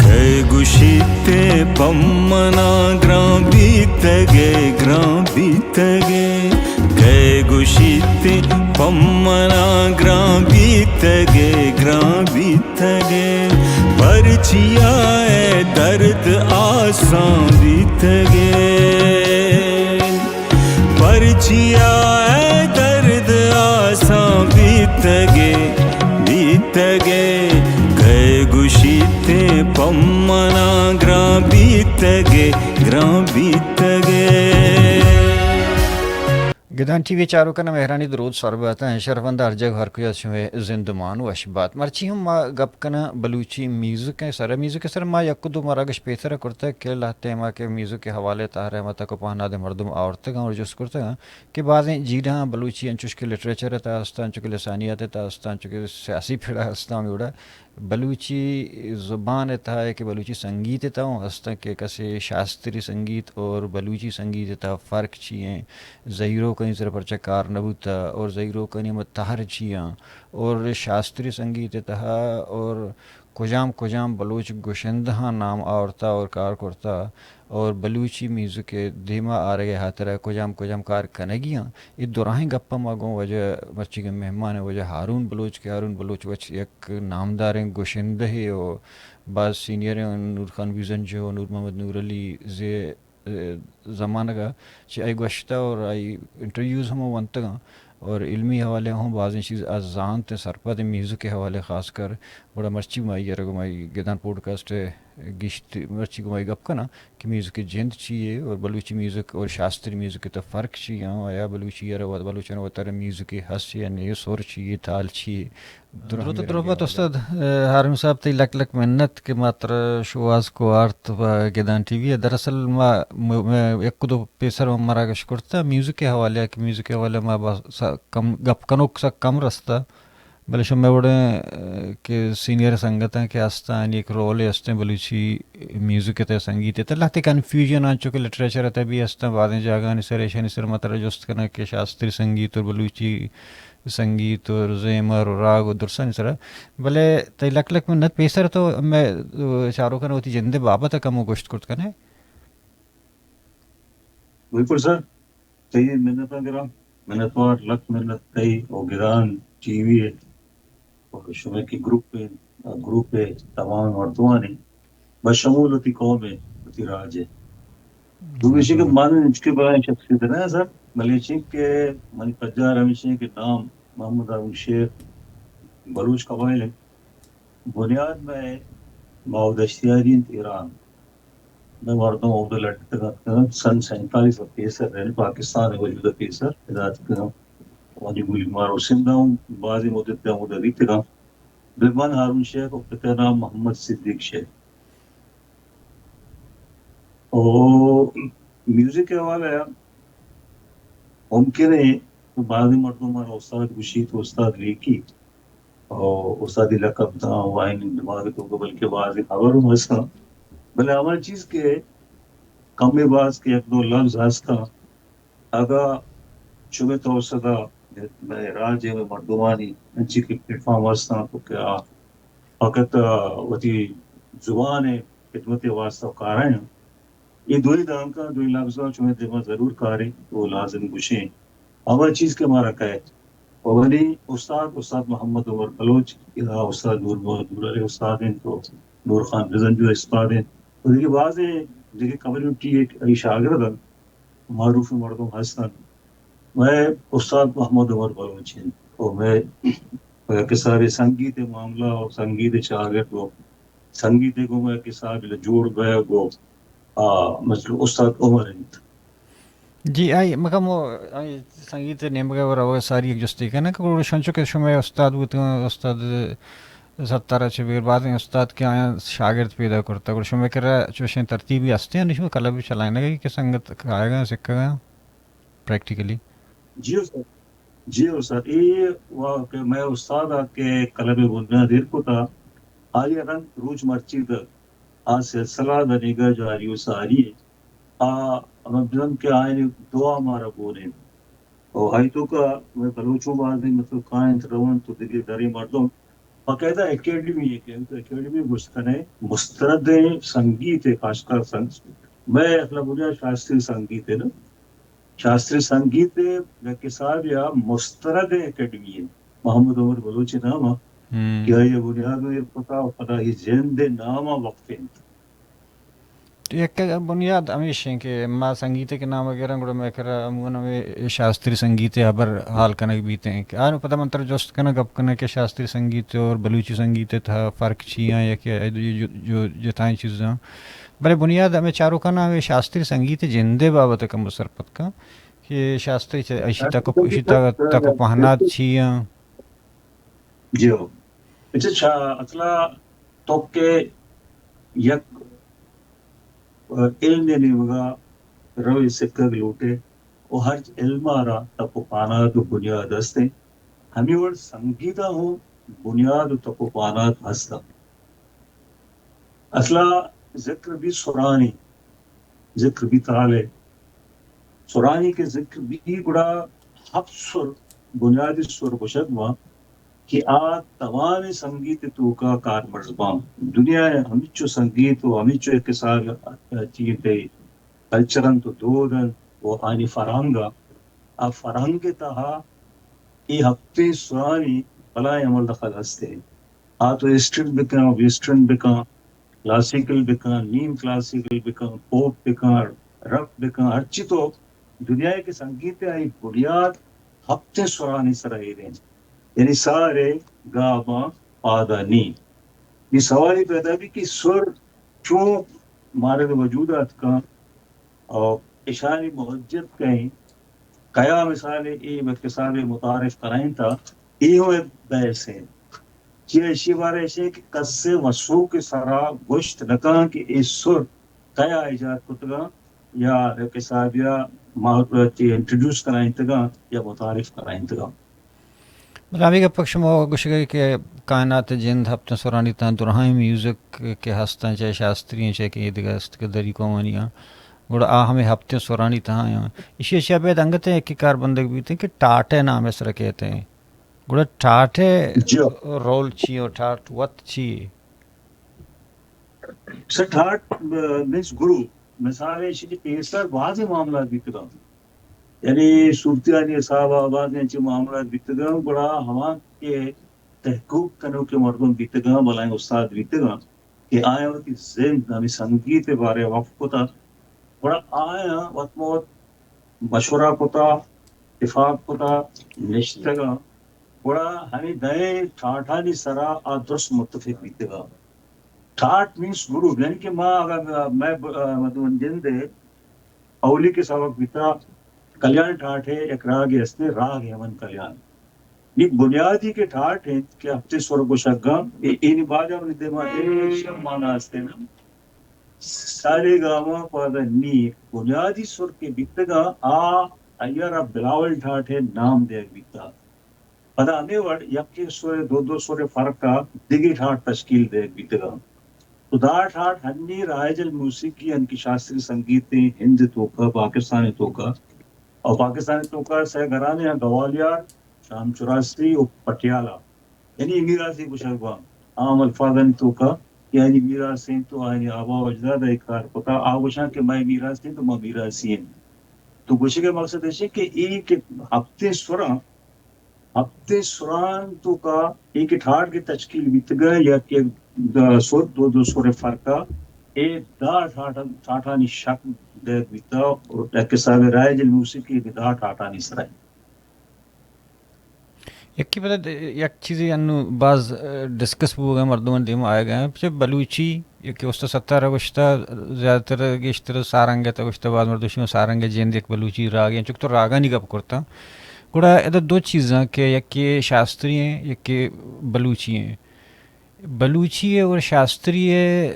کئے گوشیت پمنا گران بیتگے، گران بیتگے۔ کئے گوشیت پمنا گران بیتگے، گران بیتگے۔ پرچیا اے درد آسان بیتگے۔ پرچیا اے درد آسان بیتگے، بیتگے۔ کئے گوشیت پمنا گران بیتگے، گران بیتگے۔ گدان ٹی وی چاروکاں مہرانی درود سر بات ایں۔ شرفند ہر جگہ ہر کوئی شمے زندمان وش بات۔ مرچی ہم ما گپ کناں بلوچی میوزک ءِ سر۔ میوزک ءِ سر ما یک دو مراگش پیسر کرتگ کہ لہتے ما کہ میوزک ءِ حوالے تہا رحمت ءَ کو پہنادیں مردم آورتگ اَنت اور جست کرتگ اَنت کہ بازیں جیڑہاں بلوچی انچوش کہ لٹریچر ءِ تہا است، انچو کہ لسانیات ءِ تہا است، انچو کہ سیاسی پڑا است، ہمے وڑا بلوچی زبان ءِ تہا کہ بلوچی سنگیت ءِ تہا ہم است اَنت کہ کسے شاستری سنگیت اور بلوچی سنگیت ءِ تہا فرق چی ایں، زہیروکانی سر پرچا کار نہ بوتا اور زہیروکانی ہم تہر چی آں اور شاستری سنگیت ءِ تہا اور کجام کجام بلوچ گشندہاں نام آورتا اور کار کرتا اور بلوچی میوزک ءِ دیما آرگ ءِ ہاترا کجام کجام کار کنگی آں۔ اے دراہیں گپاں ما گوں واجہ مرچیگیں مہمان واجہ ہارون بلوچ کہ ہارون بلوچ وت یک نامداریں گشندہے و باز سینئریں، نور خان بزنجو، نور محمد نور علی زی زمانگ ءَ چہ آئی گوشتہ اور آئی انٹرویوز ہم ونتگ آں اور علمی حوالے ءَ ہم بازیں چیز آ زانت ءُ سرپد ایں میوزک ءِ حوالے ءَ خاص کر۔ گڑا مرچی ما آئی ءَ را گوں ما آئی گدان پوڈکاسٹ ءَ گیشت، مرچی گوں ما آئی گپ کناں کہ میوزک ءِ جند چی یے اور بلوچی میوزک اور شاستری میوزک ءِ تہ فرق چی آں، آیا بلوچی ءَ را وت-، بلوچاں وتارا میوزک ہست یا نہ، سر چی یے، تال چی یے؟ دروت، دروت استاد، ءَ، ہارون صاحب، تئی لک لک منت کہ ما ترا شوہاز کو آرت پہ گدان ٹی وی ءَ۔ دراصل ما م-، م-، یک دو پیسر ما مراگش کرتا میوزک ءِ حوالے ءَ کہ میوزک ءِ حوالے ءَ ما با-، سا-، کم گپ کنوک سک کم رستا، بلے شمئے وڑیں، ءَ، کہ سینئر سنگتاں کہ استاں، آنی یک رولے استیں بلوچی میوزک ءِ تہ، سنگیت ءِ تہ، لہتے کنفیوژن آں، چونکہ لٹریچر ءِ تہ بھی استاں، بازیں جاگہانی سر ایشانی سر ما ترا جست کناں کہ شاستری سنگیت اور بلوچی سنگیت و زیمر و راگ و درسانی سرا۔ بلے تئی لک لک منت، پیسر تو مئے چاروکاں وتی جندے بابت ءَ کمو گوشت کرت کنے۔ بالکل سر، تئی منتاں گراں، منتوار، لک منت تئی و گدان ٹی وی ءِ و شمئے کہ گروپ ءِ، گروپ ءِ تمام مردمانی، بشمول وتی قوم ءِ، وتی راج ءِ۔ دومی ایشی کہ من ہچکہ بلاہیں شخصیت نہ آں سر، بلے ایشی کہ منی پجار ہمیشی کہ نام محمد ہارون شیخ بلوچ قبائل اِنت۔ بنیاد مئے ماؤ دشتیاری اِنت ایران۔ مئے مردم اودا لٹتگ اتکگ اَنت، سن سینتالیس ءَ پیسر، یعنی پاکستان ءِ وجود ءَ پیسر ادا اتکگ اَنت۔ آوانی گولی مار و سندھ ءَ ہم بازیں مدت ءَ اودا بیتگ اَنت۔ بلے من ہارون شیخ و پت ءِ نام محمد صدیق شیخ۔ او میوزک ءِ حوالہ ءَ ممکن اِنت بازیں مردم مارا استاد گوشیت و استاد لیکیت و استادی لقب داں و آیانی دماغ ءِ توکا بلکہ بازیں خبر ہم ہست اَنت، بلے ہما چیز کہ کمے باز کہ یک دو لبز ہست اَنت، اگاں شمئے توسط ءَ مئے راج ءِ مئے مردمانی انچیں کہ پلیٹ فارم ہست اَنت کہ آ فقط وتی زبان ءِ خدمت ءِ واستہ کارائینت، اے دوئیں دانکاں، دوئیں لبزاں شمئے دیما ضرور کاریں و لازم گوشیں۔ ہما چیز کہ مارا کئیت۔ و منی استاد، استاد محمد عمر بلوچ، یا استاد نور محمد نور علی استاد اِنت و نور خان بزنجو استاد اِنت۔ و دگہ بازیں دگہ کمیونٹی ءِ شاگرد اَنت، معروفیں مردم ہست اَنت۔ مئے استاد محمد عمر بلوچ اِنت و مئے یک حسابے سنگیت ءِ معاملہ و سنگیت ءِ شاگرد و سنگیت ءِ گوں یک حسابے جوڑ بئیگ و آ، مثل استاد عمر اِنت۔ جی، آئی مکم و آئی سنگیت ءِ نیمگ ءَ روگ ءَ ساری یک جستے کناں کہ گڑا شنچو کہ شمئے استاد بوتگ اَنت، استاد ستار ءَ چہ بگر بازیں استاد کہ آیاں شاگرد پیدا کرتگ، گڑا شمئے کرا چوشیں ترتیبے ہست اِنت، شما کلب چلائینگ ءَ کہ سنگت کایگ ءَ سکگ ءَ پریکٹیکلی؟ جی استاد۔ جی او سر، اے وا کہ مئے استاد ءَ کہ قلم بنیاد ایر کتا، آئی ءَ رند روچ مرچی دات، آ سلسلہ دنیگا جاری و ساری انت۔ آ ہمے بزاں کہ آیانی دعا مارا گون انت۔ و آئی توکا مئے بلوچوں بازیں مطلب کاینت رونت و دگہ دریں مردم باقاعدہ اکیڈمی ءَ کہ انت، اکیڈمی گوشت کنے مستندیں سنگیت ءَ، خاص کر سنگ-، مئے اصل بنیاد شاستری سنگیت ءَ نا۔ شاستری سنگیت ءِ یک حساب یا مستند اکیڈمی انت۔ محمد عمر بلوچ ءِ نام ءَ ہم۔ کہ آئی ءَ بنیاد ایر کتا و پدا اے جند ءِ نام ءَ وقف انت۔ یک بنیاد ہمیش انت کہ ما سنگیت ءِ کہ نام ءَ گراں، گڑا مئے کرا عموماً ہمے شاستری سنگیت ءِ ہبر حال کنگ بیت انت۔ کہ آنوں پدا من ترا جست کناں، گپ کناں کہ شاستری سنگیت اور بلوچی سنگیت ءِ تہا فرق چی آں یا کہ جو، جو، جو جتائیں چیزاں۔ بلے بنیاد ہمے چاروکاں ہمے شاستری سنگیت ءِ جند ءِ بابت ءَ کمو سرپد کن کہ شاستری چہ اشی تک، اشی تک، تک و پہنات چی آں؟ جی ہو۔ اچھا، اچھا، اصلا تو کہ یک علم ءِ نیمگا روے سکگ لوٹے و ہرچ علم ءَ را تک و پہنات و بنیاد ہست انت۔ ہمے وڑ سنگیت ءَ ہوں بنیاد و تک و پہنات ہست انت۔ اصلا ذکر بی سرانی، ذکر بی تالے، سرانی کہ ذکر بی گڑا ہپت سر، بنیادی سر گوشگ باں کہ آ توامیں سنگیت ءِ توکا کارمرز باں۔ دنیا ءِ ہمینچو سنگیت و ہمینچو ایک حساب چیز کلچر انت و دود انت و آنی فرہنگ ءَ، آ فرہنگ ءِ تہا اے ہپتیں سرانی بلاہیں عمل دخل ہست انت۔ آ تو ایسٹرن بکن، ویسٹرن بکن، کلاسیکل بکن، نیم کلاسیکل بکن، پوپ بکن، رپ بکن، ہرچی تو دنیا ءِ کہ سنگیت ءِ آئی بنیاد ہپتیں سرانی سرا ایر انت۔ یعنی سارے گاباں پادا نی۔ نی سوالی پیدا بی کہ سر چون مارگ وجود ءَ اتکاں؟ اور اشانی مہجت کئے، کیا مثال اے وت کسابے متعارف کرائیں تا، اے ہوں ایک بحث ہے۔ چی ایشی بارے ایشی کہ کس مسوک سرا گوشت نکاں کہ اے سر کیا ایجاد کتگاں یا ایک کسابیا ما-، انٹروڈیوس کرائیں تگاں یا متعارف کرائیں تگاں۔ بلے ہمے گپ ءَ شما گوشگ ءَ کہ کائنات ءِ جند ہپتیں سرانی تہا درہائیں میوزک کہ ہستاں، چاہے شاستری ایں، چاہے کہ اے دگہ است کہ دری قومانی آں، گڑا آ ہمے ہپتیں سرانی تہا آں۔ ایشی ءَ چہ ابید انگت ءَ یکے کار بندگ بیت کہ ٹاٹ ءِ نام ءِ سر ءَ کیت ایں۔ گڑا ٹاٹ ءِ جی۔ رول چی ایں؟ ٹاٹ وت چی؟ سر، ٹاٹ، آ، مینز گروپ، مثال ایشی کہ پیسر بازیں معاملات بیتگاں۔ یعنی صورتحالی حساب ءَ بازیں چی معاملات بیتگاں، گڑا ہما کہ تحقیق کنوکیں مردم بیتگاں، بلاہیں استاد بیتگاں کہ آیاں وتی زند ہمے سنگیت ءِ بارے ءَ وقف کتا، گڑا آیاں وت مہ وت مشورہ کتا، اتفاق کتا، نشتگاں، گڑا ہمے دہیں ٹاٹانی سرا آ درست متفق بیتگاں۔ ٹاٹ مینز گروپ، یعنی کہ ما اگر، آ، مئے ب-، آ، مطلب جند ءِ اولی کہ سبق بیتا، کلیان ٹاٹ ءِ یک راگے ہستے، راگ ہیمن کلیان۔ نی بنیادی کہ ٹاٹ انت کہ ہپتیں سر گوشگاں، اے، اینی باجا منی دیما اے شب مانا ہستے نا۔ سارے گاما پادا نی بنیادی سر کہ بیتگاں، آ، آئی ءَ را بلاول ٹاٹ ءِ نام دیگ بیتا۔ پدا ہمے وڑ یکے سر ءِ دو دو سر ءِ فرق ءَ دگہ ٹاٹ تشکیل دیگ بیتگاں۔ تو دا ٹاٹ ہنی رائج الموسیقی، یعنی کہ شاستری سنگیت ءِ ہند ءِ توکا، پاکستان ءِ توکا، اور پاکستان ءِ توکا سئے گھرانے ہیں، گوالیار، شام چوراسی و پٹیالہ۔ یعنی میراثی گوشگ باں عام الفاظانی توکا، یعنی میراث انت تو آیانی آبا و اجداد ءَ کار کتا، آ گوشاں کہ مئے میراث انت تو ما میراثی انت۔ تو گوشگ ءِ مقصد ایش کہ اے کہ ہپتیں سراں، ہپتیں سران توکا اے کہ ٹاٹ کہ تشکیل بیتگاں یا کہ سر، دو دو سر ءِ فرقا، اے دا ٹاٹا-، ٹاٹانی شکل دیگ بیتا اور یک حساب رائج الموسیقی کہ دا ٹاٹانی سرا۔ یکے پدا د-، یک چیزے انوں باز، آ، ڈسکس بوگ ءَ، مردمانی دیما آیگ ءَ، چہ بلوچی، یکے استاد ستار ءَ گوشتہ، زیادہ تر گیشتر سارنگ ءَ تہ گوشتہ، باز مردم شما سارنگ ءِ جند یک بلوچی راگے، چونکہ تو راگانی گپ کرتہ۔ گڑا ادا دو چیزاں کہ یکے شاستری ایں، یکے بلوچی ایں۔ بلوچی ءِ اور شاستری ءِ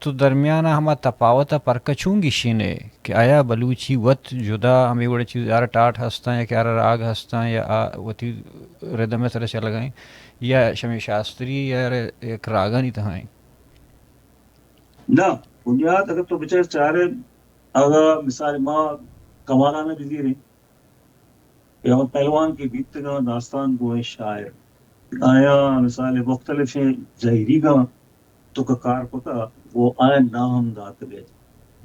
تو درمیان ءَ ہما تپاوت ءَ پرک ءَ چون گیشین ئے کہ آیا بلوچی وت جدا ہمے وڑیں چیز، آرا ٹاٹ ہستاں یا کہ آرا راگ ہستاں یا آ وتی ردم ءِ سرا چلگ ءَ ایں یا شمے شاستری یا یک راگانی تہا ایں؟ نہ، بنیاد اگر تو بچار چارے، اگر مثال ما کمالان ءَ بزیریں، یا پہلوان کہ بیتگاں، داستان گوئیں شاعر، آیا مثال مختلفیں زہیریگاں تو کہ کار کتا، وہ آیا نام داتگے۔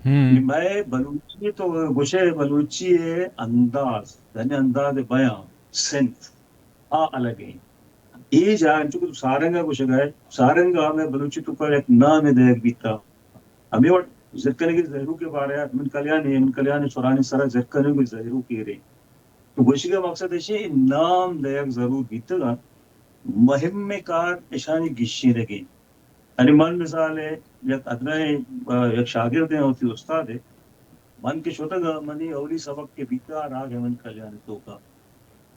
ہم۔ مئے بلوچی تو گوشے بلوچی انداز، یعنی انداز بیان، صنف، آ الگ ایں۔ اے جاہ انچو کہ تو سارنگ ءَ گوشگ ءَ ئے، سارنگ ءَ ہمے بلوچی توکا یک نامے دئیگ بیتا۔ ہمے وڑ زرکنگی زہیروک ءِ بارہ ءَ من کلیان، من کلیان ءِ سرانی سرا زرکنگی زہیروک ایر ایں۔ تو گوشگ ءِ مقصد ایش ایں، نام دئیگ ضرور بیتگ اَنت۔ مہم کار اشانی گیشینگ ایں۔ یعنی من مثال ءَ یک ادنائیں، آ، یک شاگردے آں، وتی استادے۔ من کہ شتگ آں، منی اولی سبق کہ بیتا راگ ہیمن کلیان ءِ توکا۔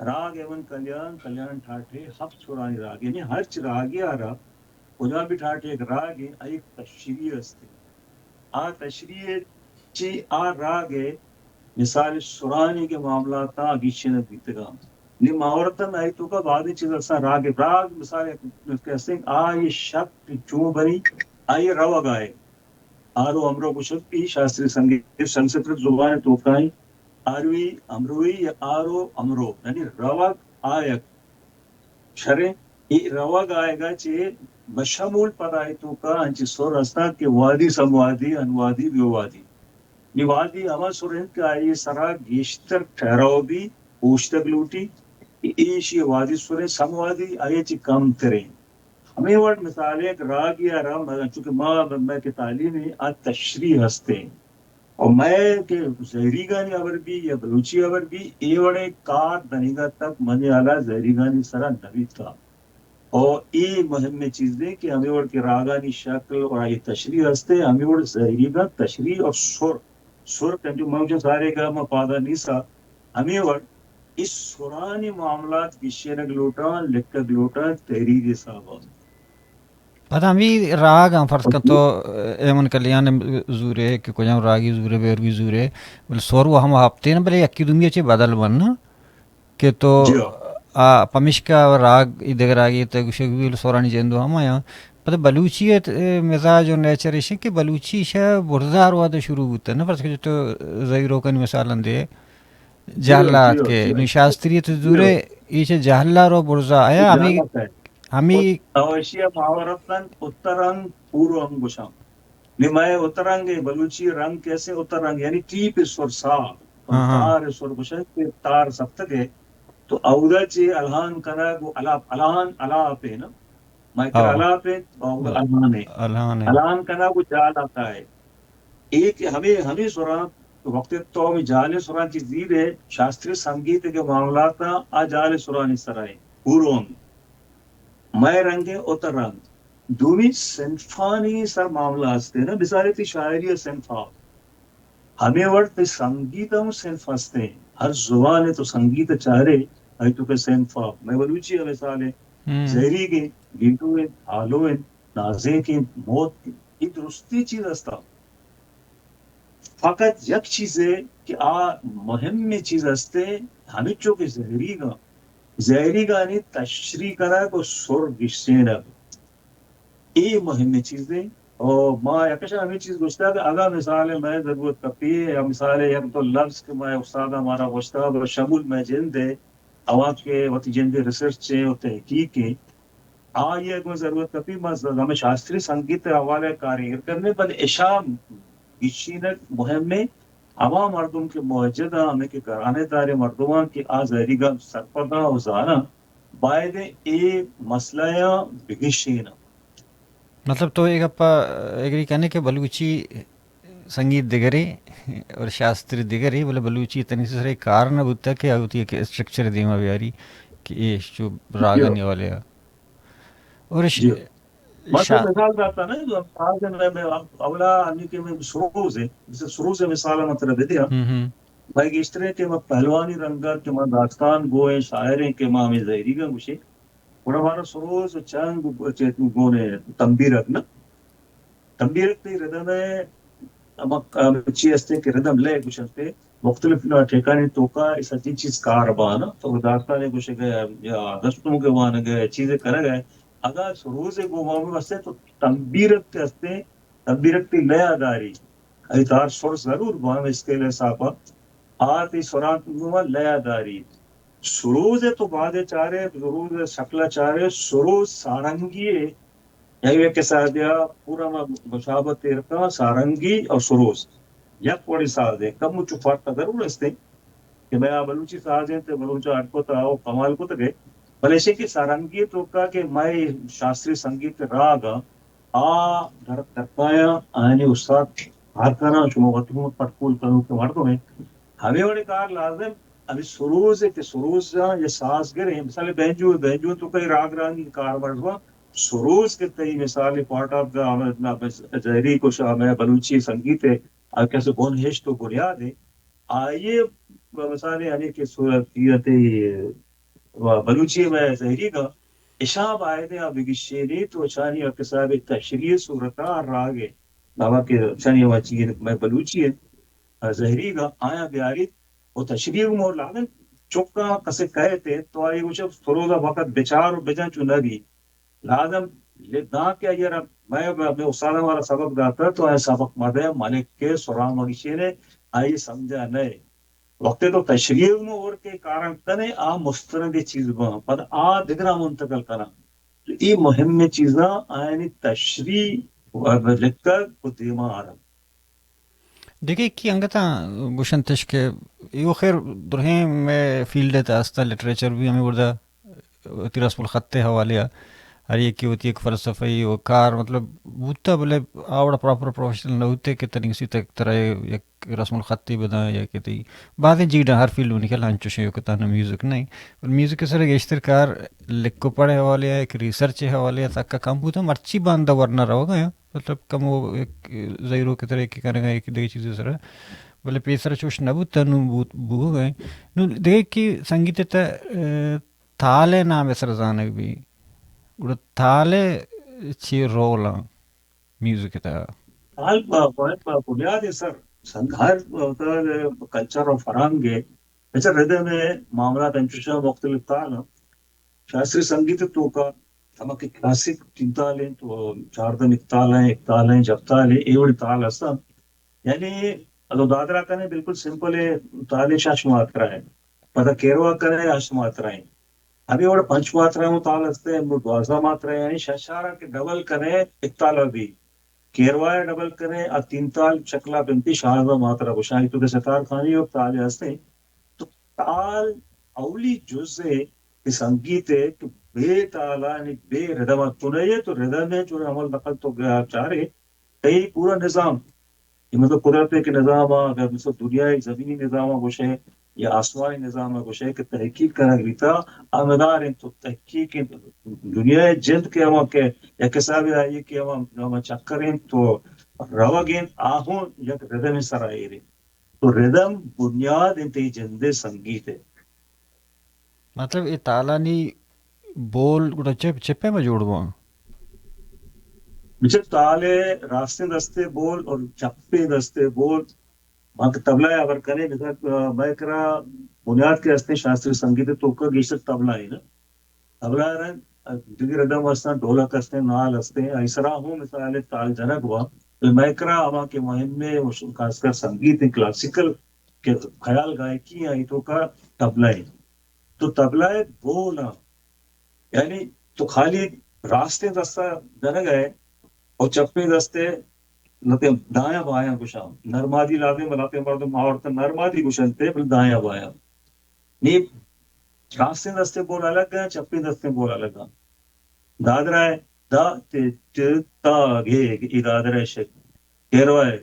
راگ ہیمن کلیان، کلیان ٹھاٹھے ہفت سرانی راگ، یعنی ہرچ راگے آرا کجام بھی ٹھاٹھے یک راگے، آئی یک تشریح ہستے۔ آ تشریح چی آ راگ ءِ مثال سرانی کہ معاملاتاں گیشینگ بیتگاں۔ نی ماورتن آئی توکا بعضی چیز اساں راگ، راگ مثال یک کسے آئی شکل چون بنی، آئی روگ آئے۔ آرو امرو گوشگ کہ شاستری سنگیت سنسکرت زبان توکائیں آروی امروی یا آرو امرو، یعنی روگ آیگ۔ شریں، اے روگ آیگا چہ بشمول پدا اے توکا انچیں سر ہستاں کہ وادی، سموادی، انوادی، ویوادی۔ نی وادی ہما سر انت کہ آئی سرا گیشتر ٹھہراؤ بی، اوشتگ لوٹی، کہ ایشی وادی سر انت، سموادی آئی چہ کم تریں۔ ہمے وڑ مثال یک راگی ءَ را، چونکہ ما، مئے کہ تعلیم ایں، آ تشریح ہستیں۔ و مئے کہ زہیریگانی ہبر بی یا بلوچی ہبر بی، اے وڑیں کار دنیگا تک منی ہیالا زہیریگانی سرا نہ بیتا۔ و اے مہمیں چیزے کہ ہمے وڑ کہ راگانی شکل اور آئی تشریح ہستے، ہمے وڑ زہیریگاں تشریح اور سر، سر کہ انچو من چو سارے گا ما پادا نیسا، ہمے وڑ اے سرانی معاملات گیشینگ لوٹاں، لکھگ لوٹاں، تحریر حسابا۔ پدا ہمے راگ ہم فرض کن تو، اے، ایمن کلیان زورے کہ کجام راگی زورے، بیروی زورے، بلے سور و ہم ہپتین، بلے یکی دومی چے بدل بن نا کہ تو جی ہاں۔ آ، پمشکا راگ ای دگہ راگی تے گوشگ بی، بلے سورانی جند و ہم آیاں۔ پدا بلوچی ات، اے، مزاج و نیچر ایش کہ بلوچی شہ برزا رواد شروع بوتا نا، فرض کن تو زہیروکانی مثال دے، جی ہاں، جہلا جی ہاں، اتکے، جی ہاں۔ نو شاستری تو زورے، جی ہاں۔ ایش جہلا رو برزا آیا، ہمیں جہلا ہے۔ ہمے او-، او ایشی ءَ ماورتن اتر انگ پورو انگ گوشاں۔ نی مئے اتر انگ ءَ بلوچی رنگ کیسے اتر انگ، یعنی ٹیپ سر سا، ہاں، ہاں۔ تار سر گوشن کہ تار سپتگ ءَ، تو اودا چے الہان کنگ و الاپ، الہان الاپ ہے نا۔ مئے تر ہاں۔ الاپ ہے، اودا الہان ہے۔ الہان ہے۔ الہان کنگ و جال آتا ہے۔ اے کہ ہمے، ہمے سراں وقت تو ہمے جالیں سراں چہ زیرے شاستری سنگیت کے معاملات آ جالیں سرانی سرائے۔ پورو انگ۔ مئے رنگ ءَ اتر رنگ۔ دومی صنفانی سر معاملہ ہستے نا، مثال تی شاعری ءِ صنف ہا۔ ہمے وڑ تی سنگیت ہم صنف ہستے۔ ہر زبان ءَ تو سنگیت چارے، آئی تو کہ صنف ہا۔ مئے بلوچی ءِ مثال ہے، ہم۔ زہریگ ہیں، گیلو ہیں، ہالو ہیں، نازینک ہیں، موت ہیں۔ یہ درستی چیز ہستا۔ فقط یک چیزے کہ آ مہمیں چیز ہستے، ہمینچو کہ زہریگاں، زہریگانی تشریح کنگ و سر گشینگ، اے مہمیں چیزے۔ و ما یکشا ہمیں چیز گوشتا کہ اگاں مثال مئے ضرورت کپی یا مثال یک دو لفظ کہ مئے استاد مارا گوشتا، بشمول مئے جند ہے، اواں کہ وتی جند ریسرچ ہے و تحقیق ہے، آئی ءَ گوں ضرورت کپی، ما ز-، ہمے شاستری سنگیت ءِ حوالہ ءَ کار ایر کنیں، بلے اشاں گیشینگ مہمیں۔ ہما مردم کہ موجد آں، ہمے کہ گھرانے داریں مردماں کہ آ زہریگاں سرپداں و زاناں، باید اے مسئلہ ءَ بگیشیناں۔ مطلب تو اے گپ ءَ ایگری کنے کہ بلوچی سنگیت دگرے اور شاستری دگرے، بلے بلوچی تنی سرے کار نہ بوتا کہ آ وتی یک اسٹرکچر دیما بیاری کہ اے چو راگانی حوالے آ۔ اور ش-، جی۔ من تو شا-، مثال داتا نا، تو آج میں، میں اولا آنی کہ میں سروز ہے، جیسے سروز ہے مثال میں ترا دے دیا۔ ہم، ہم۔ بھائی گیشترے کہ میں پہلوانی رنگا کہ میں داستان گوئے، شاعر ہیں کہ میں ہمیں زہریگاں گوشے۔ گڑا مارا سروز و چنگ و چیتو گونے تنبیرک نا۔ تنبیرک تئی ردم ء ہما چی ہستیں کہ ردم لے گوشنتے، مختلف ٹھیکانی توکا اے سجیں چیز کار بانا، تو داستانے گوشگ ء یا دستونک ء وانگ ء چیزے کنگ ء، اگاں سروز ء گوں ہم ہستیں تو تنبیرک کہ ہستیں، تنبیرک تئی لے ء داری، اے تار سر ضرور بان اسکیل ء حساب ء، آ تئی سرانت گوں لے ء داری۔ سروز ء تو بعد ء چارے، سروز ء شکل ء چارے، سروز سارنگی ء یعنی یک حسابے ء پورا ما مشابہت ایر کن، سارنگی اور سروز یک وڑیں ساز انت، کم چو فرق ضرور است انت کہ مئے آ بلوچی ساز انت، بلوچ ء اڈ کت ء کمال کتگ، بلے ایشی کہ سارنگی توکا کہ مئے شاستری سنگیت راگ ء آ در، درکایاں آیانی استاد کار کناں، شما وت ہم پٹکول کنوکیں مردم انت، ہمے وڑیں کار لازم، ہمے سروز کہ سروز یا ساز گر انت، مثال بینجو، بینجو توکا راگ رانی کار مردم سروز کہ تئی مثال پارٹ آف دا زہری کش ء مئے بلوچی سنگیت ء آ کس بن ہشت و بنیاد ء آئی ء مثال یعنی کہ صورت تئی و بلوچی ء مئے زہریگ ء اشاں باید ء آ بگشینیت و اشانی یک حساب ء تشریح صورت ء راگ ء دعویٰ کہ اشانی ہما چیز مئے بلوچی ء زہریگ ء آیاں بیاریت و تشریح مور لازم چکاں کسے کئیت تو آئی گوشت سروز ء فقط بچار و بجن چو نہ بیت۔ لازم داں کہ آئی ء را مئے، مئے استاد ء مارا سبق داتہ تو آئی سبق مدئے ملک کے سرا مگشینے آئی سمجھا نئے۔ وقتے تو تشریح مہ اور کے کارن کنے آ مستند چیز باں پد آ دگرا منتقل کناں۔ تو اے مہم چیزاں آیانی تشریح و لکگ و دیما آرگ۔ دگہ یکے انگتاں گوشنتش کہ ایو خیر درہیں مئے فیلڈ ء تہ استاں لٹریچر بھی ہمے وڑدا وتی رسم الخط ء حوالے ء ہر یکے وتی یک فلسفہ ء و کار مطلب بوتہ، بلے آ وڑا پراپر پروفیشنل نہ بوتے کہ تنی کسی تک ترا یک رسم الخطے بداں یا کہ تئی بازیں جیڑاں ہر فیلڈ منی خیال انچوش ایوک تہنا میوزک نہ انت، بل میوزک ء سرا گیشتر کار لکھ و پڑھ ء حوالے ء یک ریسرچ ء حوالے ء سکا کم بوتاں، مرچی باندا ورنا روگا آں۔ مطلب کمو یک زہیروک ء ترا یکے کنگ ء یک دگہ چیزے سرا، بلے پیسرا چوش نہ بوت، نوں بوت، بوگ ء انت۔ نوں دگہ کہ سنگیت ء تہ، ء، تال ء نام ء سرا زانگ بی، گڑا تال ء چے رول آں میوزک ء تہ؟ تال ب-، باید با بنیاد سر سنگ ہر کلچر و فرہنگ ء اچھا، ردم ء معاملات انچوش مختلف تال آں۔ شاستری سنگیت ء توکا ہما کہ کلاسک تین تال انت، و چاردہ مکتال ہیں، اکتال ہیں، جپتال ہیں، اے وڑی تال ہستاں۔ یعنی اگاں دادرا کنے بالکل سمپل ہے، تال شش ماترا ہے، پدا کیروا کنے ہشت ماترا ہیں۔ ابھی وڑ پنچ ماترا ہوں تال ہستے، دوازدہ ماترا ہیں، یعنی شش آرا کہ ڈبل کنے اکتال بھی۔ کیروا ء ڈبل کنے آ تین تال شکلا بنتی شاز و ماترا گوشاں۔ تو کہ ستار خانی و تال ہستیں تو تال اولی جز ء کہ سنگیت ء کہ بے تالانی بے ردم ء تو نہ ئے تو ردم ء چون عمل نقل تو چارے تئی پورا نظام، یہ مطلب قدرت ء کہ نظام ء اگر مثل دنیا ء زمینی نظام ء گوشے یا آسمانی نظام ء گوشے کہ تحقیق کنگ بیتا، آ مدار انت تو تحقیق انت۔ دنیا ء جند کہ ہما کہ یک حساب ء آئی کہ ہما، ہما چکر انت تو روگ انت، آ ہوں یک ردم سرا ایر انت۔ تو ردم بنیاد انت ای جند سنگیت ء۔ مطلب اے تالانی بول گڑا چپ، چپے میں جوڑ بواں؟ بچہ تال ء راستیں دستے بول اور چپیں دستے بول، ما کہ طبلہ ء ہبر کنیں، مثال، آ، مئے کرا بنیاد کہ ہستیں شاستری سنگیت ء توکا گیشتر طبلہ ہے نا۔ طبلہ ء رنگ، آ، دگہ ردم ہستاں، ڈولک ہستیں، نال ہستیں، آئی سرا ہوں مثال تال جنگ ہوا۔ بلے مئے کرا ہما کہ مہم ہے، وہ خاص کر سنگیت ہیں، کلاسیکل کہ خیال گائکی ہیں، آئی توکا طبلہ ہے۔ تو طبلہ ء بول آں، یعنی تو خالی راستیں دستا جنگ ء اور چپیں دستے لتے دایاں بایاں گوشاں۔ نرمادی لازم لتے مردم آورت نرمادی گوشنتے بل دایاں بایاں۔ نی راستیں دستے بول الگ ہیں، چپیں دستے بول الگ ہیں۔ دادرا ہے، دا تے تے تا گے، ای دادرا ہے شک۔ کیروا ہے،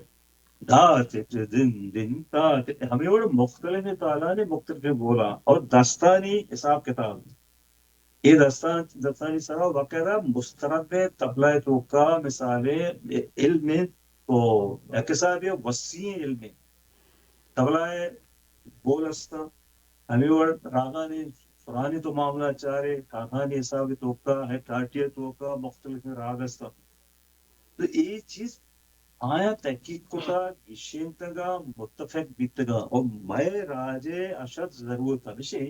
دا تے تے دن دن تا تے، ہمیں وڑ مختلف تالانی مختلف بولاں اور دستانی حساب کتاب۔ اے دستان، دستانی سرا باقاعدہ مستند طبلہ ء توکا مثال علم انت و یک حسابے وسیع علم انت۔ طبلہ ء بول است، ہمے وڑ راگانی سرانی تو معاملہ چارے، راگانی حساب توکا ہے، ٹاٹی توکا مختلف راگ است۔ تو اے چیز آیاں تحقیق کتا، گیشینتگا، متفق بیتگا۔ و مئے راجے اشد ضرورت ہمیشیں،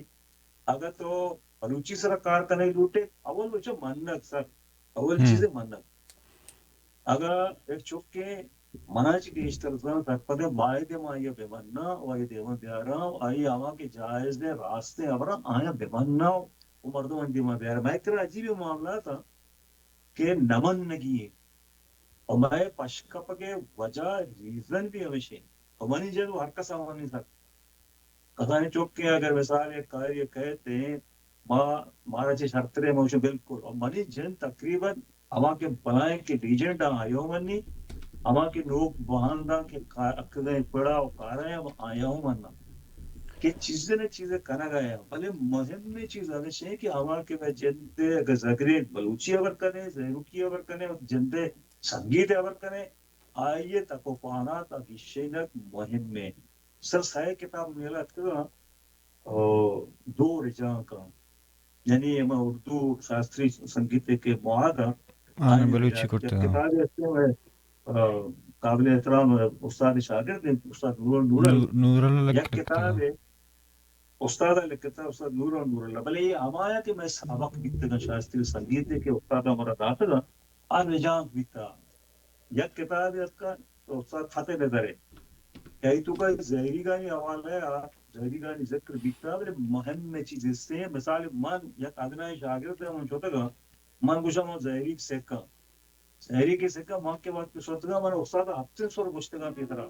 اگہ تو بلوچی سرا کار کنگ لوٹے، اول وچ منگ سر، اول چیز منگ۔ اگہ یک چکے منا چہ گیشتر زان سرپدیں، باید ما آئیا بمناں و آئی دیما بیاراں و آئی ہما کہ جائز ء راستیں ہبراں آیاں بمناں و مردمانی دیما بیاراں۔ مئے کرا عجیبیں معاملات آں کہ نہ منگی انت۔ و مئے پشکپگ ء وجہ، ریزن بھی ہمیش انت۔ و منی جند و ہر کس ہمانی سر۔ کسانی چکے اگر مثال یک کاری کئیت، ما، مارا چہ شرترے موشن بالکل۔ و منی جند تقریباً ہما کہ بلائیں کہ لیجنڈ آں آیو منی، ہما کہ نوک بانداں کہ کا-، اکدیں پڑا و کارا آیو مناں کہ چیزے نہ چیزے کنگ آیا۔ بلے مہمیں چیز ہمیش انت کہ ہما کہ مئے جند ء اگر زگریں بلوچی ہبر کنے، زہروکی ہبر کنے، جند ء سنگیت ہبر کنے، آئی ء تک و پہنات ء گیشینگ مہم انت۔ سر سئے کتاب میل اتکگاں، او، دو رجانکاں، یعنی ہما اردو شاستری سنگیت ء کہ مواد آں، آہاں آئی بلوچی رجانک۔ یک کرتگاں۔ کتابے ہستیں، آ، قابل احترام استاد شاگرد انت، استاد نور، نور نور، نور اللہ یک کرتگاں۔ کتابے استاد ء لکھتا، استاد نور و نور اللہ، بلے اے ہمایا کہ مئے سبق بیتگاں شاستری سنگیت ء کہ استاد ء مارا داتگاں، آ رجانک بیتا۔ یک کتابے اتکا، استاد فتح نظر ء کہ آئی توکا زہریگانی حوالہ ء، زہریگانی ذکر بیتا، بلے مہم چیز ہستیں۔ مثال من یک ادنائیں شاگرد ء من شتگاں، من گوشاں من زہریگ سکاں۔ سہری کہ سکا من کہ وقت شتگاں، من استاد ء ہپتیں سر گوشتگاں پیسرا،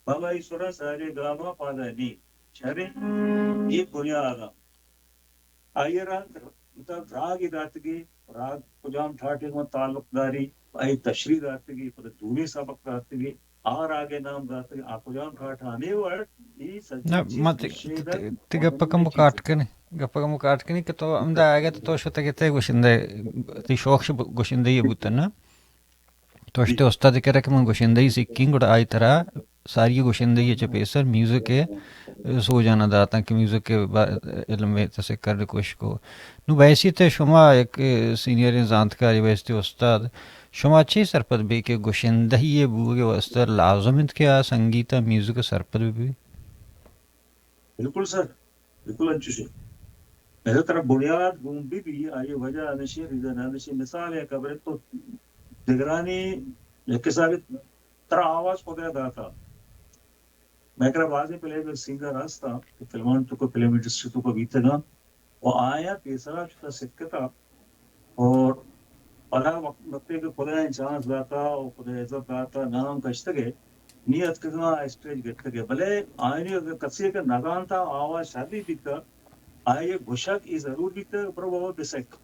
بابا ای سرا سارے گاما پادا نی۔ شریں، اے بنیاد آں۔ آئی ء رنگ، مطلب، راگ ء داتگی، راگ کجام ٹھاٹے من تعلق داری، آئی تشریح داتگی، پدا دومی سبق داتگی، آ راگ ء نام داتگی، آ کجام ٹھاٹ ہمے وڑ، ای سجی نہ، چیز ما تی-، گشے تی-، دات، تی گپ ء کمو کاٹ کنی، گپ ء کمو کاٹ کنی کہ تو ہمدا آگے تو، تو شتگ تے گوشندہ، تی شوق ش-، گوشندہ یہ بوتن نا؟ تو اشتے استاد کرا کہ من گشندہی سکیں، گڑا آئی ترا ساری گشندہی چہ پیسر میوزک ء سوجانا داتاں کہ میوزک ء با-، علم ء تسے کر کوشش کو۔ نو بحیثیت شما یک سینئریں زانتکاری، بحیثیت استاد، شما چے سرپد بے کہ گشندہی ء بوگ ء واستہ لازم انت کہ آ سنگیت ء میوزک ء سرپد بہ بی؟ بالکل سر، بالکل انچوش انت۔ ادا ترا بنیاد گون بہ بی، آئی وجہ ہمیشی، ریزن ہمیشی۔ مثال یک خبر تو دگرانی یک حسابے ترا آواز خدا داتا۔ مئے کرا بازیں پلے بیک سنگر ہستاں کہ فلمان توکا، فلم انڈسٹری توکا بیتگاں۔ و آیاں پیسرا چکا سکتا اور پدا وقت، وقتے کہ خدایاں چانس داتا و خدای عزت داتا، نام کشتگے، نی اتکگاں اسٹیج گپتگے۔ بلے آیانی اگر کسے کہ نزانتا آواز شری بیتا، آئی گوشگ ای ضرور بیتا، برو بابا بسک۔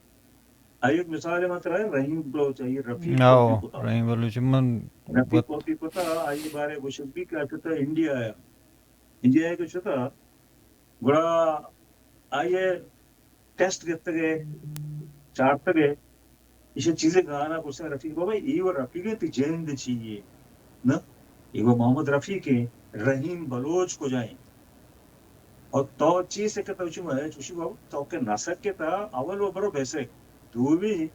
آئی یک مثال من ترا رحیم بلوچ، آئی رفیق آؤ، کاپی کتا۔ رحیم بلوچ من رفیق وت- کاپی کتا، آئی بارے گوشگ بی کہ آ چتا انڈیا آیا۔ انڈیا ء کہ شتا، گڑا آئی ء ٹیسٹ گپتگ ء چارتگ ء ایشی چیزے گانا گوشتگ، رفیق بابا، ای و رفیق ء تی جند چی یے؟ نہ، ای و محمد رفیق ء، رحیم بلوچ کجا ایں؟ اور تو چی سکتا؟ چی مئے چوشی بابا، تو کہ نہ سکتا، اول و برو بیسک۔ دومی،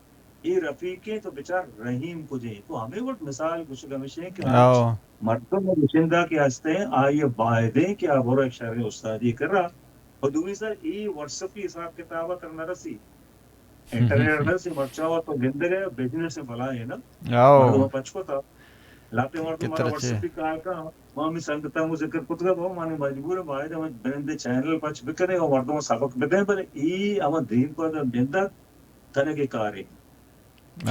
اے رفیقیں تو بچار رحیم کجیں۔ تو ہمے وڑ مثال گوشگ ہمیشیں کہ ہرچ آؤ۔ مردم و گشندہ کہ ہستیں، آئی ء بائدیں کہ آ برو یک شریں استادی کرا۔ و دومی سر، اے واٹس اپی حساب کتاب ء تر نہ رسی۔ انٹرنیٹ نہ رسی، مرچاں و تو گندگ ء بزنس بلائیں نا۔ آؤ۔ مردم پچ کتا۔ لاپیں مردم مارا واٹس اپی کار کن۔ ما ہمے سنگتاں گوں ذکر کتگ، بابا، ما نی مجبور ایں، باید ہمے بنندے چینل پچ بکنیں و مردماں سبق بدیں، بلے اے ہما دیم پہ دیم نندگ کنگے کارے۔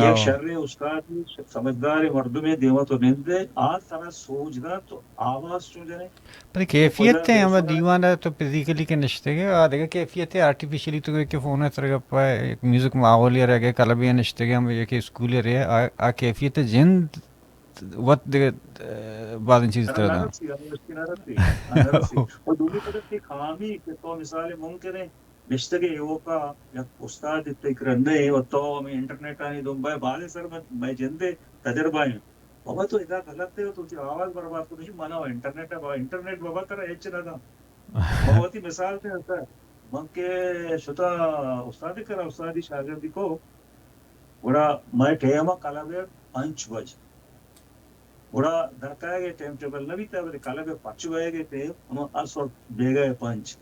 یک شریں استادے، سمجھداریں مردمے دیما تو نندے، آ ترا سوج دنت، تو آواز چون جنے۔ بلے کیفیت ہے ہما دیوان ء تو فزیکلی کہ نشتگے، آ دگہ کیفیت ہے آرٹیفیشلی تو کہ فون ء سر گپا، یک میوزک ماحول ء رہے، کلبے نشتگے، ہم یک اسکول ء رہے، آ، آ کیفیت جند وت دگہ، اه، بازیں چیز ترا داں۔ نہ رسی، ہمے وشی نہ رسی، نہ رسی۔ و دومی طرف کہ خامی کہ تو مثال ممکن ہے نشتگے ایوکا یک استاد تئی کرا نہ ایں و تو ہمے انٹرنیٹ آنی دنبا ئے، بازیں سر من، مئے جندے تجربہ ایں۔ بابا تو ادا غلط ہے، تو وتی آواز برباد کن۔ منا انٹرنیٹ ہے بابا، انٹرنیٹ بابا ترا ہچ نہ داں۔ من وتی مثال تے سر، من کہ شتا استاد کرا، استادی شاگردی کو، گڑا مئے ٹیم ء کلب ء پنچ بج۔ گڑا در کئیگ ءِ ٹائم ٹیبل نہ بیتہ، بلے کلب ءِ پچ بئیگ ءِ ٹائم ہما اس وقت بیگہ ءِ پنچ۔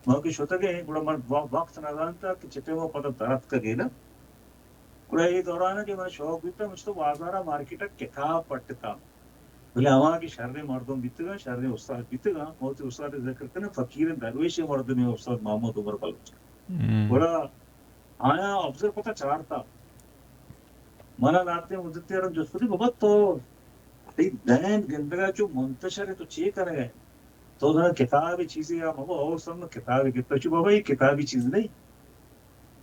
ما کہ شتگیں، گڑا من وا-، وقت نہ زانتہ کہ چہ ٹائم ءَ پدا در اتکگیں نا۔ گڑا اے دوران ءَ کہ من شوق بیتہ، من شتو بازار ءَ مارکیٹ ءَ کتاب پٹتہ۔ بلے ہما کہ شریں مردم بیتگاں، شریں استاد بیتگاں، ما وتی استاد ءِ ذکر کنیں، فقیریں درویشیں مردمے استاد محمد عمر بلوچ۔ ہم۔ گڑا آیاں آبزرو کتہ، چارتہ۔ من ءَ لہتیں مدتے ءَ را جست کت، بابا تو تئی دین گندگ ءَ چو منتشر ئے، تو چے کنگ ءَ ئے؟ تو زاناں کتابے چیزے یا بابا، او سم کتابے گپتہ، چو بابا اے کتابی چیز نہ ایں۔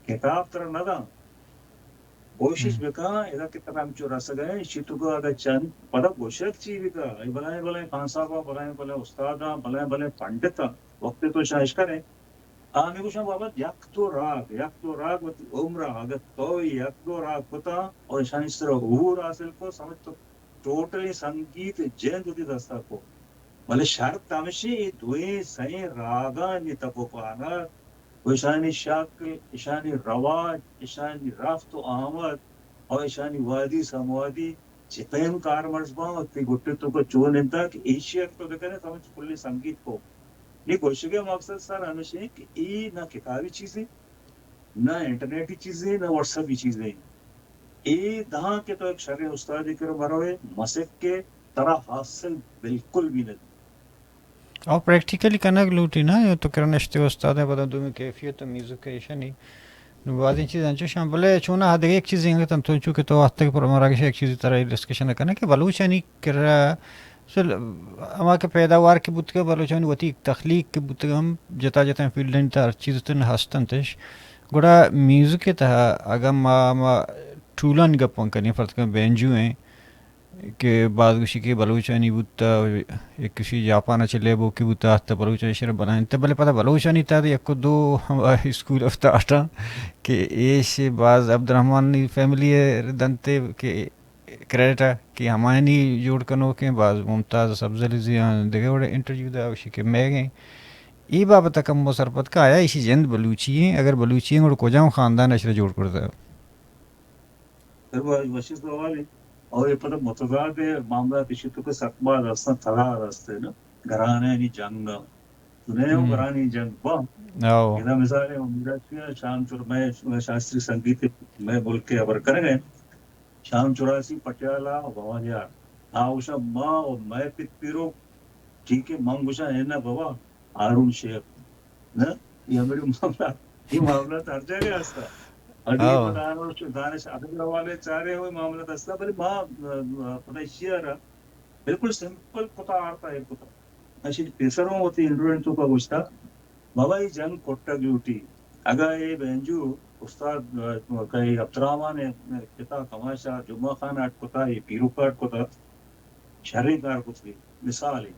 کتاب ترا نہ داں۔ کوشش ہم۔ بکن، ادا کہ ترا ہمچو رسگ ءَ ایں، ایشی تو اگاں چند پدا گوشگ چی بکن، اے بلائیں بلائیں خان صاحب ءَ بلائیں بلائیں استاداں، بلائیں بلائیں پنڈتاں، وقتے تو شاں اشکن ئے۔ آ ہمے گوشاں بابا، یک دو راگ، یک دو راگ وتی عمر ءَ اگہ تو یک دو راگ کتاں اور اشانی سر ءَ عبور حاصل کو، سمجھ تو ٹوٹلی سنگیت جند وتی دست ءَ کو۔ بلے شرط ہمشی اے دوئیں سئیں راگانی تک و پانگ و اشانی شکل، اشانی رواج، اشانی رفت و آمد و اشانی وادی سموادی چہ پیم کارمرز باں و تئی گٹ ءِ توک ءَ چون انت کہ ایشی ءَ تو بکن ئے، سمجھ کلیں سنگیت کو۔ نی گوشگ ءِ مقصد سر ہمیش انت کہ اے نہ کتابی چیزے، نہ انٹرنیٹی چیزے، نہ واٹس ایپی چیزے۔ اے داں کہ تو یک شریں استادے کرا بروئے، مسک کہ ترا حاصل بالکل بھی نہ بیت۔ او پریکٹیکلی کنگ لوٹی نا، یا تو کرا نشتے استاد ءَ پدا دومی کیفیت و میوزک ایشانی۔ نو بازیں چیز انچوش ہم، بلے چونا دگہ یک چیزے انگت انت، چونکہ تو وقت پر مراگش یک چیزے ترا ڈسکشن کنگ کہ بلوچانی کرا اصل ہما کہ پیداوار کہ بوتگ، بلوچانی وتی تخلیق کہ بوتگ ہم جتا جتا فیلڈانی تہا ہر چیز تن ہست انتش۔ گڑا میوزک ءِ تہا اگاں ما، ما ٹولانی گپاں کنیں، فرض کن بینجو ایں کہ باز گوشی کہ بلوچانی بوتا، یک گوشی جاپان ءَ چہ لیبو کہ بوتا، آہتہ بلوچانی شر بنائینتہ، بلے پدا بلوچانی تہا یک و دو ہما اسکول آف تھاٹ آں کہ ایش باز عبدالرحمن فیملی ءَ دنتے کہ کریڈٹ ءَ کہ ہمایانی جوڑ کنوکیں، باز ممتاز سبزلی زیاں دگہ وڑے انٹرویو دا، گوشی کہ میگیں اے بابت ءَ کمو سرپد کن، آیا ایشی جند بلوچی ایں؟ اگر بلوچی ایں گڑا کجام خاندان ءَ اشرا جوڑ کرتہ؟ سر، باز وشیں سوالے۔ اور اے پدا متضاد معاملات ایشی تو کہ سک باز ہستاں، تضاد ہست نا، گرانانی جنگ ءَ۔ تو نے ہم ہم۔ گرانی جنگ با۔ او۔ ادا مثال ہے، میرا شام چور میں شاستری سنگیت میں ملک کے خبر کریں گے۔ شام چوراسی پٹیالہ و بوانیار۔ آ گوشاں ما و مئے پت پیرو، ٹھیک ہے، من گوشاں اے نہ بابا، ہارون شیخ۔ نہ، یہ ہمے معاملہ، یہ معاملہ ہر جگہ ہستا۔ اور یہ ہاں۔ دانش، دانش ادب حوالے چارے ہوئے معاملہ ہستا، بلے ما، آ، آ، پدا ایشی ءَ را بالکل سمپل کتا آرتا، ایر کتا۔ اشی پیسر ہوں وتی انٹرویو تو کا گوشتا، بابا، اے جنگ کٹگ لوٹی۔ اگاں اے بینجو استاد، ء، کئی عبدالرحمن ء پتا کماشا جمعہ خان اڈ کتا، اے پیروک اڈ کتا، شریں کار کتگی۔ مثال اے۔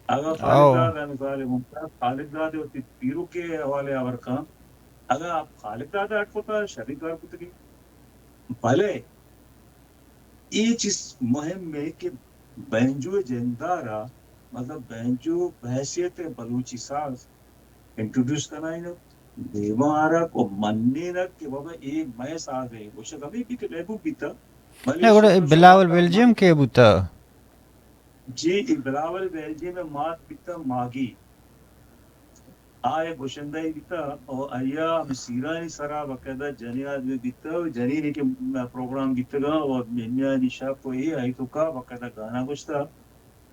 اگاں خالق آؤ۔ داد ء مثال اے، ممتاز خالق داد ء وتی پیروک ء حوالے آور کن، اگاں آپ خالق داد اڈ کتا، شریں کار کتگی۔ بلے اے چیز مہم اے کہ بینجو ء جندارا، مطلب، بینجو بحیثیت بلوچی ساز انٹروڈیوس کنائینگ، دیما آرگ و منینگ کہ بابا اے مئے ساز اے۔ گوشگ ہمے بی کہ محبوب بیتا، بلے نہ، گڑا شکل بلاول شمار بیلجیم کے بوتا؟ جی، اے بلاول بیلجیم ء مات بیتا ماگی۔ آ یک گشندہ ئے بیتا و آئی ء ہمے سیرانی سرا باقاعدہ جنین آدمی بیتا و جنینے کہ پروگرام بیتگا و نمیانی شپ و اے آئی توکا باقاعدہ گانا گوشتا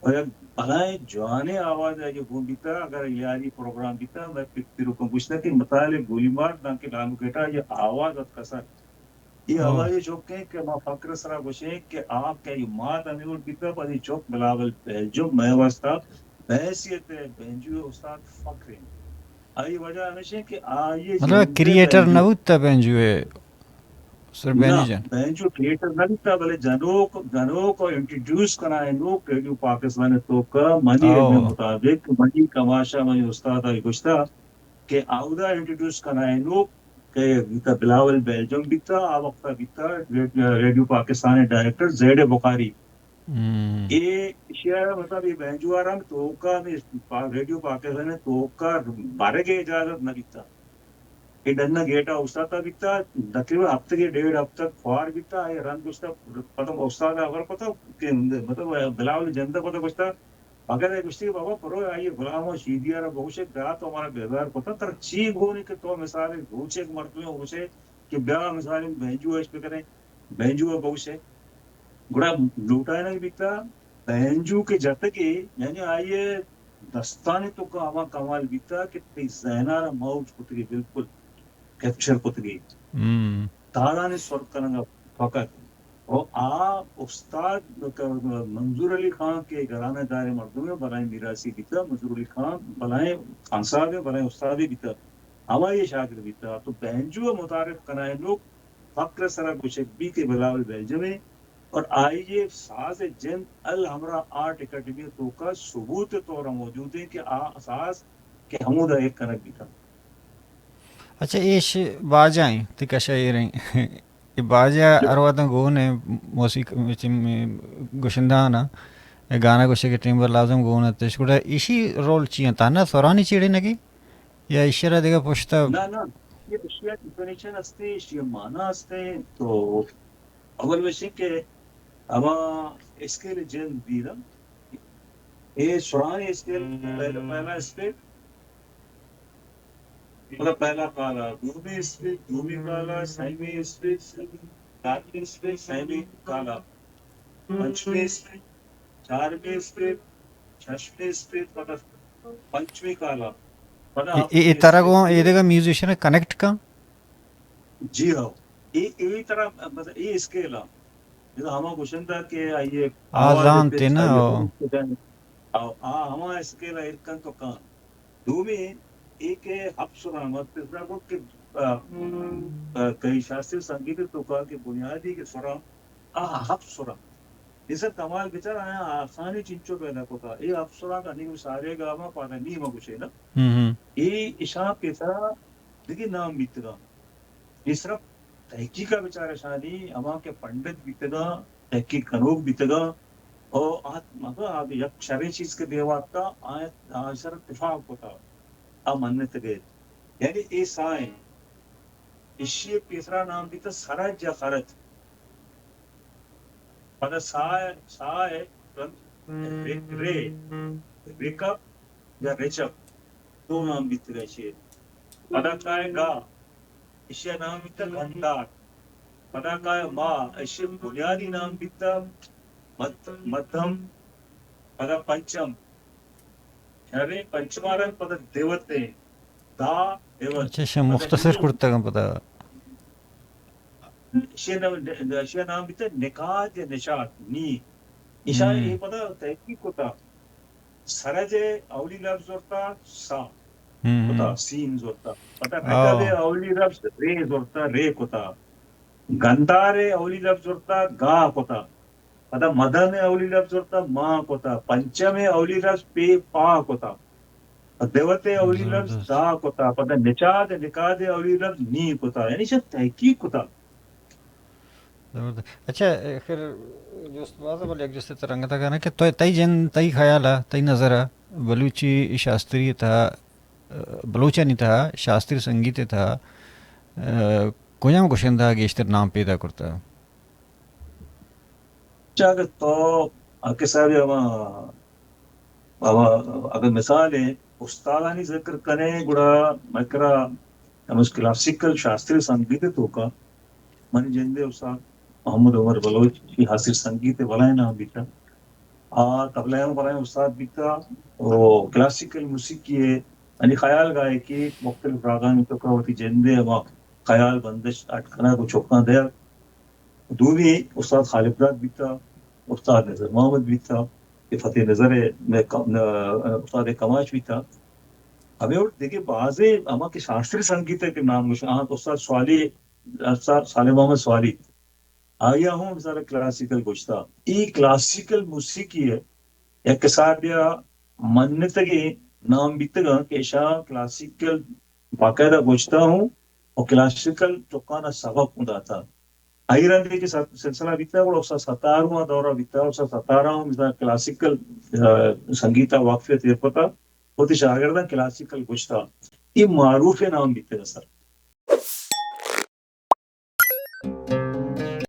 و یک بلائیں جوانیں آواز آئی گون بیتا۔ اگر یاری پروگرام بیتا، مئے پت پیرکاں گوشتا کہ مطالع گولی مار دانکہ لالو گیٹا یہ آواز ات کسر۔ اے ہاں۔ ہمائی چک ایں کہ ما فخر ء سرا گوشیں کہ آ کہ مات ہمے وڑ بیتہ، پد اے چک بلاول بیلجم مئے واسطہ بحیثیت بینجو ء استاد فخر ایں۔ آئی وجہ ہمیش ایں کہ آئی مطلب جند ء کریئیٹر نہ بینجو بوتہ بینجو ء، سر نہ، بینی جان۔ بینجو کریئیٹر نہ بوتہ، بلے جنوک، جنوک ء انٹروڈیوس کنائینوک ریڈیو پاکستان ء توکا منی او۔ علم ء مطابق منی کماشا منی استاد ء گوشتہ کہ اودا انٹروڈیوس کنائینوک کہ بیتا بلاول بیلجم بیتا، آ وقتا بیتا ریڈ-، ریڈیو پاکستان ء ڈائریکٹر زیڈ اے بخاری۔ ہم۔ اے ایشی ء مطلب اے بینجو آرام توکا ہمے پا-، ریڈیو پاکستان ء توکا برگ ء اجازت نہ بیتا۔ اے ڈن ءَ گیٹ ءَ اوشتاتا بیتا، تقریباً ہفتگے ڈیڑھ ہفتگ خوار بیتا، آئی رند گوشتا، پدا استاد ءَ ہبر کتا کہ مطلب بلاول جند ءَ پدا گوشتا، مگر اے گوشتی کہ بابا برو آئی غلام ءُ شیدی ءَ را بگوشے، بیا تو ہمارا بیزار کتا، ترا چی گون اِنت کہ تو مثال روچے کہ مردمے گوشے کہ بیا مثال بینجو اش بکنے، بینجو ءَ بگوشے۔ گڑا لوٹائینگ بیتا، بینجو کہ جتگے، یعنی آئی ءِ دستانی توکا ہما کمال بیتا کہ تئی ذہن ءَ را موج کتگی، بالکل کیپچر کتگی۔ ہم۔ تالانی سر کنگ ءَ فقط۔ و آ استاد منظور علی خان کہ گھرانہ دار مردمے، بلائیں میراثی بیتا، منظور علی خان بلائیں خان صاحب ءِ بلائیں استادے بیتا، ہمائی ءِ شاگرد بیتا۔ تو بینجو ءَ متعارف کنائینوک فخر ءِ سرا گوشگ بی کہ بلاول بینجم ءَ اور آئی ءِ ساز جند الحمرا آرٹ اکیڈمی ءِ توکا ثبوت ءِ طور ءَ موجود اِنت کہ آ ساز کہ ہمودا ایر کنگ بیتا۔ اچھا، ایش باجا ایں، تئی کش ءَ ایر ایں۔ اے باجا ہر وھداں گون ایں، موسیقی، چم-، گشندہاں نا، اے گانا گوشگ ءِ ٹیم ءَ لازم گون اَت۔ اش گڑا ایشی رول چی ایں؟ تہنا سرانی چیڑینگی؟ یا ایشی ءَ را دگہ پشت ءَ؟ نہ، نہ، یہ اشیا ڈیفینیشن ہستے، اشیا معنی ہستے۔ تو اول وشی کہ ہما اسکیل جند بیرم، اے سرانی اسکیل، پہلا، پہلا اسکیل، مطلب پہلا کالا، دومی اسکیل، دومی کالا، semi scale, Charmy scale, semi کالا، پنچمی اسکیل، چارمی اسکیل، ششمی اسکیل، پدا پنچمی کالا، پدا اے، اے، اے ہفتمی ترا اسکیل۔ گوں اے دگہ میوزیشن کنیکٹ کن؟ جی ہاں۔ اے، اے ترا، مطلب، اے اسکیل آ۔ جدا ہما گوشندہ کہ آئیے آ آواز زانتے پچ، نا، آئیے او۔ روح کے جان۔ آ، آ ہما اسکیل آ ارکن تو کان۔ دومی، اے کہ ہپسرا مت پسرا کو کہ، آ، آ، کئی شاستری سنگیت تو کا کہ بنیادی کہ سرا، آ ہپسرا۔ اسے کمال بچار آیا آسانی چنچو پیدا کوتا۔ اے ہپسرا کا نیم سارے گا ما پادا نیم گوشے نا۔ ہم ہم۔ اے اشاں پیسرا دگہ نام بیتگاں۔ اے صرف تحقیق ء بچار اشانی، ہما کہ پنڈت بیتگاں، تحقیق کنوک بیتگاں، او آ مگہ آ یک شریں چیز کہ دیما اتکا، آ، آ سر اتفاق کتا، آ منتگے۔ یعنی اے سائیں، اشی پیسرا نام بیتا سرج یا خرج۔ پدا سا ء، سا ء رند رے، رے، رکب یا رچب، دو نام بیتگ ایشی۔ پدا کائے گا، ایشی نام بیتگ گندار۔ پدا کائے ما، ایشی بنیادی نام بیتگ مد-، مدھم۔ پدا پنچم، شریں پنچما رند پدا دیوتے، دا دیوت۔ اچھا، شے مختصر کرتگ پدا۔ ایشی نام، ایشی نام بیتگ نکاد یا نشاد، نی۔ ایشاں ہم۔ اے پدا تحقیق کتا۔ سرج ء اولی لفظ زرتا سا ہم۔ کتا، سین زرتا۔ پدا آو۔ رکب ء اولی لفظ رے زرتا، رے کتا۔ گندار ء اولی لفظ زرتا گا کتا۔ پدا مدن ء اولی لفظ زرتا ما کتا۔ پنچم ء اولی لفظ پے پا کتا۔ دیوت ء اولی لفظ زبردست۔ دا کتا۔ پدا نچاد، نکاد ء اولی لفظ نی کتا۔ یعنی چہ تحقیق کتا۔ زبردست۔ اچھا، خیر، جست باز، بلے یک جست ترا انگت کناں کہ تو، تئی جند، تئی خیال ء، تئی نظر ء بلوچی شاستری ء تہا، بلوچانی تہا شاستری سنگیت ء تہا، ء، کجام گشندہ ء گیشتر نام پیدا کرتہ؟ چہ اگہ تو ہر کسا بھی ہما، ہما اگہ مثال ء استادانی ذکر کنے، گڑا مئے کرا ہمش کلاسیکل شاستری سنگیت ء توکا منی جندے استاد محمد عمر بلوچ، اے شاستری سنگیت ء بلائیں نام بیتا۔ آ طبلہ ء بلائیں استاد بیتا، او کلاسیکل موسیقی ء انی خیال گائے کہ مختلف راگانی توکا وتی جندے ہما خیال بندش اڈ کنگ و چکاں دیا۔ دومی استاد خالق داد بیتا، استاد نظر محمد بیتا، کہ فتح نظر ء، ن-، ک-، ن-، استاد کماش بیتا۔ ہمے وڑ دگہ بازیں ہما کہ شاستری سنگیت ء کہ نام گوش آں، استاد سوالی، استاد صالح محمد سوالی، آئی ء ہم مثال کلاسیکل گوشتا۔ ای کلاسیکل موسیقی ء یک حساب ء منتگیں نام بیتگاں کہ اشاں کلاسیکل باقاعدہ گوشتا ہوں و کلاسیکل چکانا سبق ہوں داتا۔ آئی رندے کہ سل-، سلسلہ بیتا، گڑا استاد ستار ہوں آ دورہ بیتا، استاد ستار ہوں مثال کلاسیکل، آ، سنگیتا واقفیت ایر کتا، وتی شاگرداں کلاسیکل گوشتا۔ اے معروف نام بیتگ سر۔